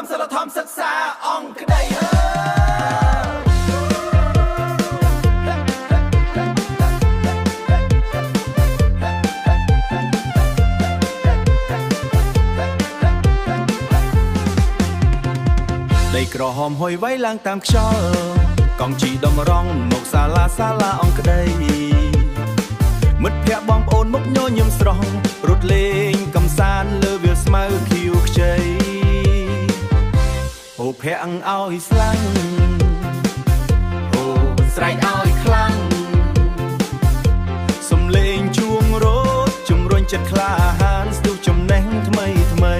មសិលធម៌សិក្សាអង្គក្តីអើដីក្រហមហុយវៃឡើងតាមខ្យល់កង់ជីដំរងមកសាលាសាលាអង្គក្តីមិត្តភ័ក្តិបងប្អូនមុខញញឹមស្រស់រត់លេងកំសាន្តលើវាលស្មៅខៀវខ្ចីអូភ័ក្រឲ្យស្លាំងអូស្រែកឲ្យខ្លាំងសំលេងជួងរត់ជំរុញចិត្តក្លាហានស្ទុះចំណេះថ្មីថ្មី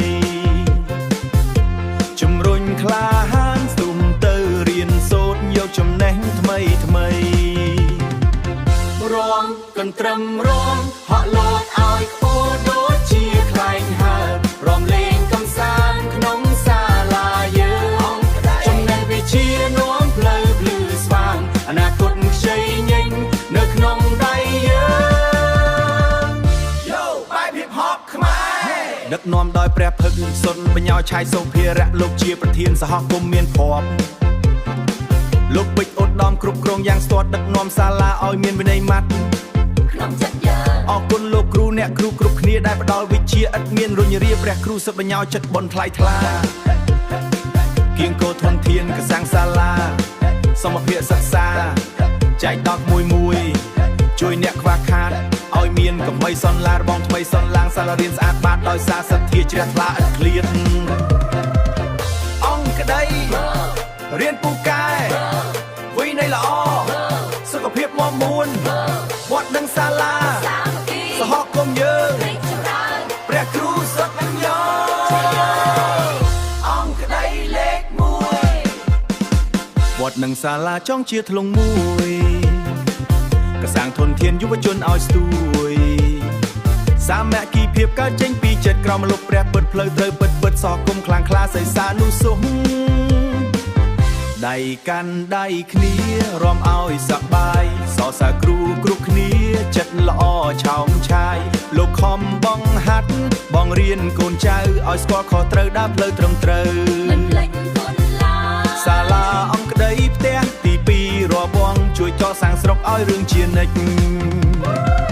ជំរុញក្លាហានស្ទុះទៅរៀនសូត្រយកចំណេះថ្មីថ្មីរងកន្ត្រឹមរងហក់លោតឲ្យខ្ពស់ដូចជាខ្លែងហើររំលេងកំសាន្តក្នុងសាលាយើងចំណេះវិជ្ជានាំផ្លូវភ្លឺស្វាងអនាគតខ្ចីញញនៅក្នុងដៃយើងយោបែប hip hop ខ្មែរដឹកនាំដោយព្រះភឹកសុនបញ្ញាឆៃសុភារៈលោកជាប្រធានសហគមន៍មានភ័ព្វលោកពេជ្រឧត្តមគ្រប់គ្រងយ៉ាងស្ទាត់ដឹកនាំសាលាឲ្យមានវិន័យម៉ាត់ ក្នុងចិត្តយើង អរគុណលោកគ្រូអ្នកគ្រូគ្រប់គ្នាដែលផ្ដល់វិជ្ជាឥតមានរុញរាព្រះគ្រូសិទ្ធបញ្ញាចិត្តបនថ្លៃថ្លាគៀងគោធនធានកសាងសាលាសមភាពសិក្សាចែកដល់មួយមួយជួយអ្នកខ្វះខាតឲ្យមានកម្បីសន្លារបងថ្មីសន្លាងសាលារៀនស្អាតបាតដោយសារសទ្ធាជ្រះថ្លាឥតឃ្លាតអង្គក្តីរៀនពូកែវិន័យល្អសុខភាពមាំមួនវត្តនិងសាលា សាមគ្គី សហគមន៍យើង រីកចម្រើន ព្រះគ្រូសុទ្ធបញ្ញោអង្គក្តីលេខមួយវត្តនិងសាលាចង់ជាធ្លុងមួយកសាងធនធានយុវជនឲ្យស្ទួយសាមគ្គីភាពកើតចេញពីចិត្តក្រមលោកព្រះពិតផ្លូវត្រូវពិតពិតសហគមន៍ខ្លាំងក្លាសីសានុសុខដៃកាន់ដៃគ្នារំឲ្យសប្បាយសរសើរគ្រូគ្រប់គ្នាចិត្តល្អឆោមឆាយលោកខំបងហាត់បងរៀនកូនចៅឲ្យស្គាល់ខុសត្រូវដើរផ្លូវត្រឹមត្រូវ មិនភ្លេចគុណឡើយ សាលាអង្គក្តីផ្ទះទី2របងជួយកសាងស្រុកឲ្យរឿងជានិច្ច